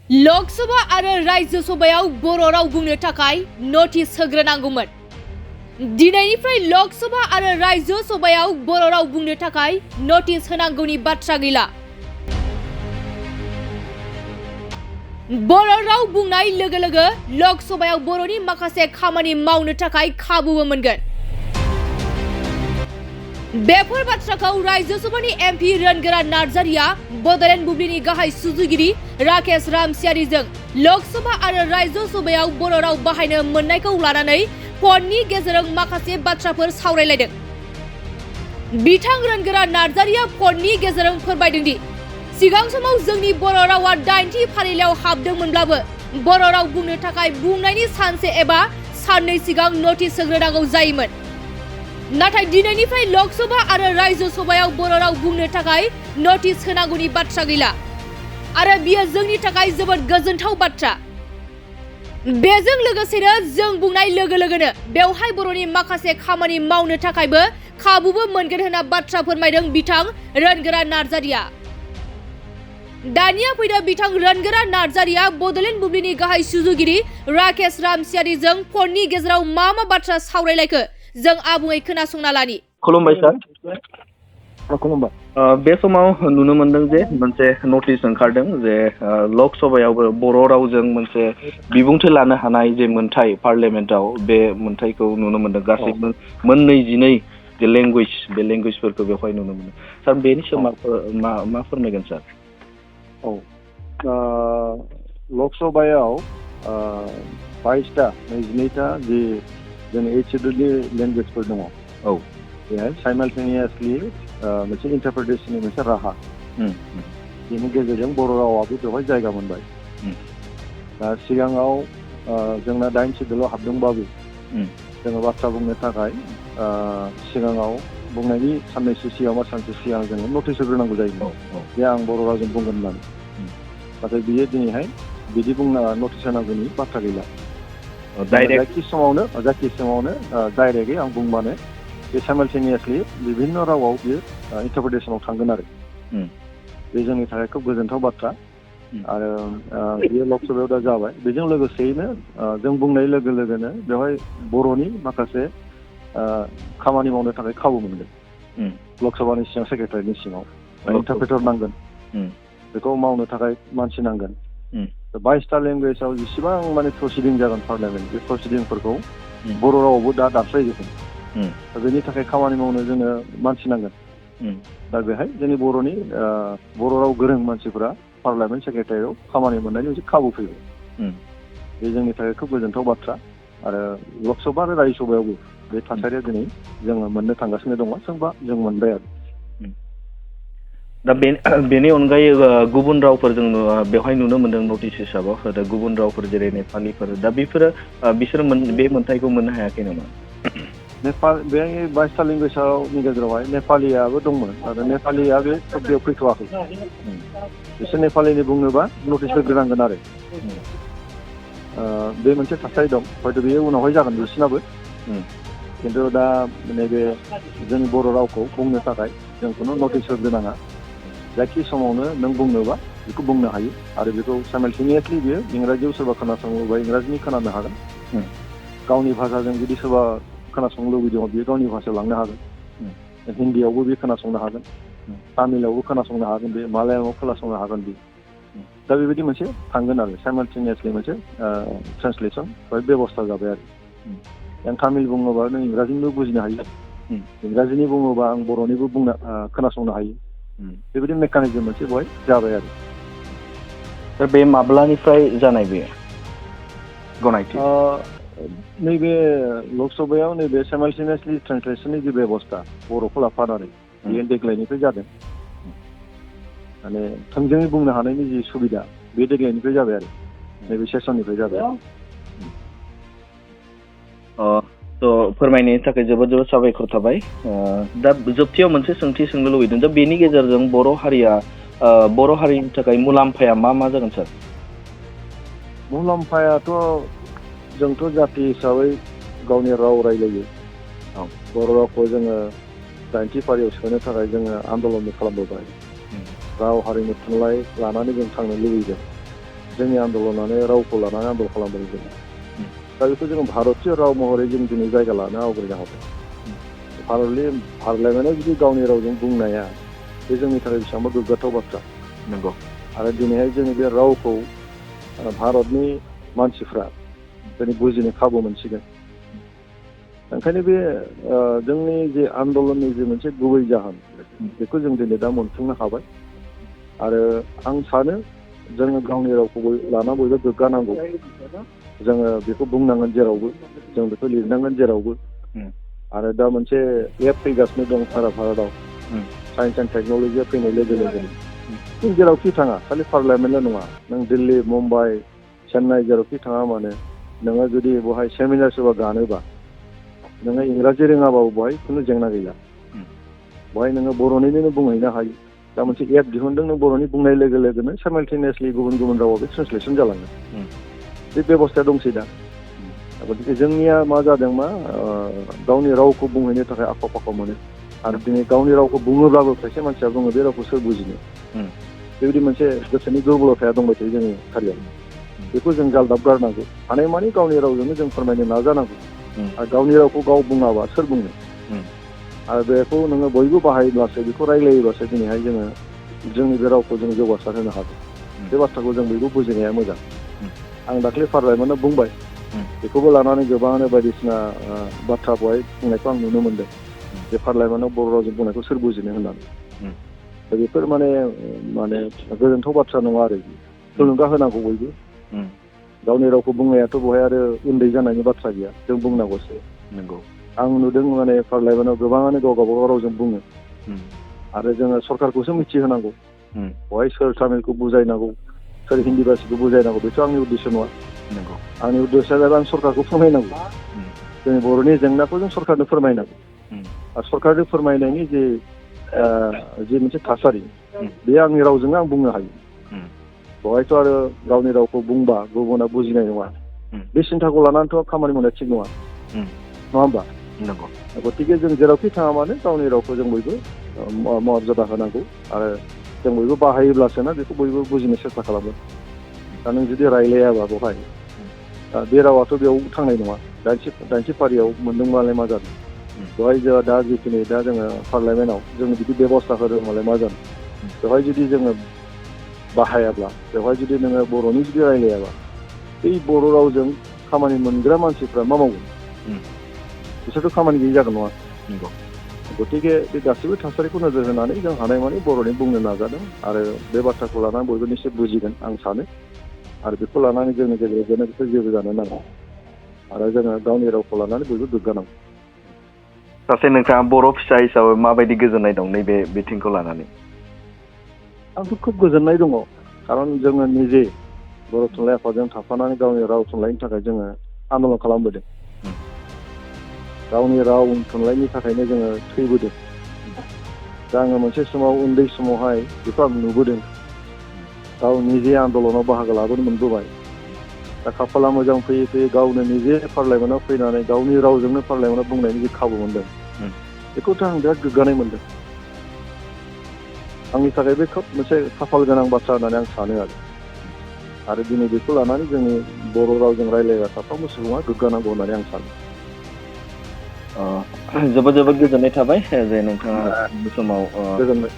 लोकसभा आरो राज्य सभायाव बर' राव बुंनो थाखाय नटिस होग्रोनांगौमोन। दिनैनिफ्राय लोकसभा आरो राज्य सभायाव बर' राव बुंनो थाखाय नटिस होनांगौनि बाथ्रा गैला। बर' राव बुंनाय लोगो लोगो लोकसभायाव बर'नि माखासे खामानि मावनो थाखाय खाबुबो मोनगोन। बेफोर बाथ्राखौ राज्य सभानि एमपि रोनगोरा नार्जारिया बड'लेण्ड बुब्लिनि गाहाय सुजुगिरि राकेश रामसियारिजों लोकसभा आरो राज्य सभायाव बर' राव बाहायनो मोननायखौ लानानै फननि गेजेरजों माखासे बाथ्राफोर सावरायलायदों। बिथां रोनगोरा नार्जारिया फननि गेजेरजों फोरमायदों दि सिगां समाव जोंनि बर' रावा 8थि फारिलाइयाव हाबदोंमोनब्लाबो बर' राव बुंनो थाखाय बुंनायनि सानसे एबा साननै सिगां नटिस होग्रोनांगौ जायोमोन। नाथाय दिनैनिफ्राय लोकसभा आरो राज्य सभायाव बर' राव बुंनो थाखाय नटिस होनांगौनि बाथ्रा गैला आरो बियो जोंनि थाखाय जोबोद गोजोनथाव बाथ्रा। बेजों लोगोसेनो जों बुंनाय लोगो लोगोनो बेवहाय बर'नि माखासे खामानि मावनो थाखायबो खाबुबो मोनगोन होनना बाथ्रा फोरमायदों बिथां रोनगोरा नार्जारिया। दानिया फैदो बिथां रोनगोरा नार्जारिया बड'लेण्ड बुब्लिनि गाहाय सुजुगिरि राकेश रामसियारिजों फननि गेजेराव मा बाथ्रा सावरायलायखो जों आबुङै खोनासंना लानि। खुलुमबाय सार। खुलुमबाय। बे समाव नुनो मोनदों जे मोनसे नटिस ओंखारदों जे लोकसभायावबो बर' रावजों मोनसे बिबुंथि लानो हानाय जे मोनथाय पार्लियामेन्टआव बे मोनथायखौ नुनो मोनदों। गासै मोन 22 जे लेंगुवेज बे लेंगुवेजफोरखौ बेवहाय नुनो मोनो। सार बेनि सायाव मा फोरमायगोन सार? लोकसभायाव 22टा 22टा जि जोंनि एचएडनि लेंगुवेजफोर दङ। बेहाय साइमाल्टेनियासलि मोनसे इन्टारप्रिटेसननि मोनसे राहा। बेनि गेजेरजों बर' रावाबो बेवहाय जायगा मोनबाय। दा सिगाङाव जोंना 8 सिडुलाव हाबदोंबाबो जोङो बाथ्रा बुंनो थाखाय सिगाङाव बुंनायनि साननैसो सिगां बा सानसे सिगां जोङो नटिस होग्रोनांगौ जायोमोन जे आं बर' रावजों बुंगोन होननानै। नाथाय बियो दिनैहाय बिदि बुंना नटिस होनांगौनि बाथ्रा गैला। जायखि समावनो डाइरेक्टयै आं बुंबानो बे साइमाल्टेनियासलि बिभिन्न रावाव बियो इन्टारप्रिटेसनाव थांगोन आरो बे जोंनि थाखाय खोब गोजोनथाव बाथ्रा। आरो बियो लोकसभायाव दा जाबाय। बेजों लोगोसेयैनो जों बुंनाय लोगो लोगोनो बेवहाय बर'नि माखासे खामानि मावनो थाखाय खाबु मोनगोन। लोकसभानि सिङाव सेक्रेटारिनि सिङाव इन्टारप्रेटर नांगोन, बेखौ मावनो थाखाय मानसि नांगोन। 22टा लेंगुवेजाव जेसेबां माने प्रसिडिं जागोन पार्लियामेन्ट, बे प्रसिडिंफोरखौ बर' रावावबो दा दानस्लायजोबगोन। दा बेनि थाखाय खामानि मावनो जोंनो मानसि नांगोन। दा बेहाय जोंनि बर' राव गोरों मानसिफोरा पार्लियामेन्ट सेक्रेटारियाव खामानि मोननायनि मोनसे खाबु फैगोन। बे जोंनि थाखाय खोब गोजोनथाव बाथ्रा। आरो लोकसभा आरो राज्य सभायावबो बे थासारिया दिनै जोङो मोननो थांगासिनो दङ। सोरबा जों मोनबाय आरो। दा बेनि अनगायै गुबुन रावफोर जों बेवहाय नुनो मोनदों नटिस हिसाबाव गुबुन रावफोर जेरै नेपालिफोर, दा बिसोरो बे मोनथायखौ मोननो हायाखै नामा? बे 22टा लेंगुवेजनि गेजेरावहाय नेपालियाबो दंमोन आरो नेपालिया बे बेयाव फैथ'वाखै। बिसोर नेपालिनि बुंनोबा नटिस होग्रोनांगोन आरो बे मोनसे थासारि दं। हयथ' बेयो उनावहाय जागोन बिसोरनाबो। खिन्थु दा नैबे जोंनि बर' रावखौ बुंनो थाखाय जों खुनु नटिस होग्रोनाङा। जायखि समावनो नों बुंनोबा बेखौ बुंनो हायो आरो बेखौ साइमाल्टेनियासलि बियो इंराजियाव सोरबा खोनासङोबा इंराजिनि खोनानो हागोन। गावनि भाषाजों जुदि सोरबा खोनासंनो लुबैदों बियो गावनि भाषायाव लांनो हागोन। हिन्दीयावबो बे खोनासंनो हागोन, तामिलावबो खोनासंनो हागोन, बे मालायालामाव खोनासंनो हागोन बे। दा बेबायदि मोनसे थांगोन आरो साइमाल्टेनियासलि मोनसे ट्रेन्सलेसन बेबस्था जाबाय आरो। नों तामिल बुङोबा नों इंराजिनिबो बुजिनो हायो, इंराजिनि बुङोबा आं बर'निबो खोनासंनो हायो। बेबायदि मेकानिजम मोनसे बेवहाय जाबाय आरो। दा बे माब्लानिफ्राय जानाय बे गनायथि? नैबे लोकसभायाव नैबे साइमाल्टेनियासलि ट्रेन्सलेसननि जि बेबस्था बर'खौ लाफानानै बेयो देग्लायनिफ्राय जादों। माने थोंजोङै बुंनो हानायनि जि सुबिदा बे देग्लायनिफ्राय जाबाय आरो नैबे सेसननिफ्राय जाबाय। फोरमायनायनि थाखाय जोबोद जोबोद साबायखर थाबाय। दा जोबथियाव मोनसे सोंथि सोंनो लुबैदों, दा बेनि गेजेरजों बर' हारिनि थाखाय मुलाम्फाया मा जागोन सार? मुलाम्फायाथ' जोंथ' जाथि हिसाबै गावनि राव रायलायो। बर' रावखौ जोङो 8थि फारियाव सोनो थाखाय जोङो आन्दलनबो खालामबोबाय। राव हारिमु थुनलाइ लानानै जों थांनो लुबैदों। जोंनि आन्दलनानो रावखौ लानानै आन्दलन खालामदों जों दा बेखौ जोङो भारतीय राव महरै जों दिनै जायगा लानो आवगायनो हाबाय पार्लामेन्टआव जुदि गावनि रावजों बुंनाया बे जोंनि थाखाय बेसेबांबा गोग्गाथाव बाथ्रा नंगौ आरो दिनैहाय जोंनि बे रावखौ भारतनि मानसिफ्रा दिनै बुजिनो खाबु मोनसिगोन ओंखायनो बे जोंनि जे आन्दलननि जे मोनसे गुबै जाहोन बेखौ जों दिनै दा मोनफुंनो हाबाय आरो आं सानो जोङो गावनि रावखौ लाना बयबो गोग्गानांगौ जोङो बेखौ बुंनांगोन जेरावबो जों बेखौ लिरनांगोन जेरावबो आरो दा मोनसे एप फैगासिनो दं सारा भारतआव साइन्स एन्ड टेक्न'लजिया फैनाय लोगो लोगोनो नों जेरावखि थाङा खालि पार्लामेन्टल' नङा नों दिल्ली मुम्बाइ चेन्नाइ जेरावखि थाङा मानो नोङो जुदि बेवहाय सेमिनार सोरबा गानोबा नोङो इंराजि रोङाबाबो बेवहाय खुनु जेंना गैला बेवहाय नोङो बर'निनो बुंहैनो हायो दा मोनसे एप दिहुनदों नों बर'नि बुंनाय लोगो लोगोनो साइमाल्टेनियासलि गुबुन गुबुन रावाव बे ट्रेन्सलेसन जालाङो बे बेबस्थाया दंसै दा गतिके जोंनिया मा जादों मा गावनि रावखौ बुंहैनो थाखाय आख' फाख' मोनो आरो दिनै गावनि रावखौ बुङोब्लाबो खायसे मानसिया बुङो बे रावखौ सोर बुजिनो बेबायदि मोनसे गोसोनि दुरबलथाया दंबाय थायो जोंनि हारियाव बेखौ जों गालदाब गारनांगौ हानायमानि गावनि रावजोंनो जों फोरमायनो नाजानांगौ आरो गावनि रावखौ गाव बुङाबा सोर बुंनो आरो बेखौ नोङो बयबो बाहायोब्लासो बेखौ रायलायोब्लासो दिनैहाय जोङो जोंनि बे रावखौ जों जौगासार होनो हागोन बे बाथ्राखौ जों बयबो बुजिनाया मोजां आं दाख्लै पार्लामेन्टआव बुंबाय बेखौबो लानानै गोबाङानो बायदिसिना बाथ्रा बेवहाय बुंनायखौ आं नुनो मोनदों जे पार्लामेन्टआव बर' रावजों बुंनायखौ सोर बुजिनो होननानै दा बेफोर माने गोजोनथाव बाथ्रा नङा आरो थुलुंगा होनांगौ बयबो गावनि रावखौ बुंनायाथ' बेवहाय आरो उन्दै जानायनि बाथ्रा गैया जों बुंनांगौसो नंगौ आं नुदों माने पार्लामेन्टआव गोबाङानो गाव गावबागाव रावजों बुङो आरो जोङो सरकारखौसो मिथिहोनांगौ बेवहाय सोर तामिलखौ बुजायनांगौ सोर हिन्दी भाषिखौ बुजायनांगौ बेथ' आंनि उद्देश्य नङा आंनि उद्देश्यआ जाबाय आं सरकारखौ फोरमायनांगौ जोंनि बर'नि जेंनाखौ जों सरकारनो फोरमायनांगौ आरो सरकारनो फोरमायनायनि जे मोनसे थासारि बे आंनि रावजोंनो आं बुंनो हायो बेवहायथ' आरो गावनि रावखौ बुंबा गुबुना बुजिनाय नङा बे सिन्थाखौ लानानैथ' खामानि मावनाया थिग नङा होमबा गतिके जों जेरावखि थाङा मानो गावनि रावखौ जों बयबो मर्यादा होनांगौ आरो जों बयबो बाहायोब्लासो ना बेखौ बयबो बुजिनो सेस्था खालामगोन दा नों जुदि रायलायाबा बेवहाय बे रावाथ' बेयाव थांनाय नङा दाइनथि फारियाव मोनदोंबालाय मा जादों बेवहाय जोंहा दा जिखिनि दा जोङो पार्लामेन्टआव जों बिदि बेबस्था होदोंबालाय मा जादों बेवहाय जुदि जोङो बाहायाब्ला बेवहाय जुदि नोङो बर'नि जुदि रायलायाबा बै बर' रावजों खामानि मोनग्रा मानसिफ्रा मा मावगोन बिसोरथ' खामानि गैयि जागोन नङा गतिके बे गासैबो थासारिखौ नोजोर होनानै जों हानायमानि बर'नि बुंनो नाजादों आरो बे बाथ्राखौ लानानै बयबो निश्चय बुजिगोन आं सानो आरो बेखौ लानानै जोंनि गेजेराव बेफोर जेबो जानो नाङा आरो जोङो गावनि रावखौ लानानै बयबो गोग्गानांगौ सासे नोंथाङा बर' फिसा हिसाबै माबायदि गोजोननाय दं नैबे बिथिंखौ लानानै आंथ' खोब गोजोननाय दङ खारन जोङो निजे बर' थुनलाइ आफादजों थाफानानै गावनि राव थुनलाइनि थाखाय जोङो आन्दलन खालामबोदों गावनि राव थुनलाइनि थाखायनो जोङो थैबोदों दा आङो मोनसे समाव उन्दै समावहाय बेखौ आं नुबोदों गाव निजे आन्दलनाव बाहागो लाबोनो मोनबोबाय दा खाफाला मोजां फैयै फैयै गावनो निजे पार्लामेन्टआव फैनानै गावनि रावजोंनो पार्लामेन्टआव बुंनायनि जे खाबु मोनदों बेखौथ' आं बिराद गोग्गानाय मोनदों आंनि थाखाय बे खोब मोनसे खाफाल गोनां बाथ्रा होननानै आं सानो आरो दिनै बेखौ लानानै जोंनि बर' रावजों रायज्लायग्रा साफ्रोमबो सुबुङा गोग्गानांगौ होननानै आं सानो जोबोद जोबोद गोजोननाय थाबाय जे नोंथाङा बे समाव गोजोनबाय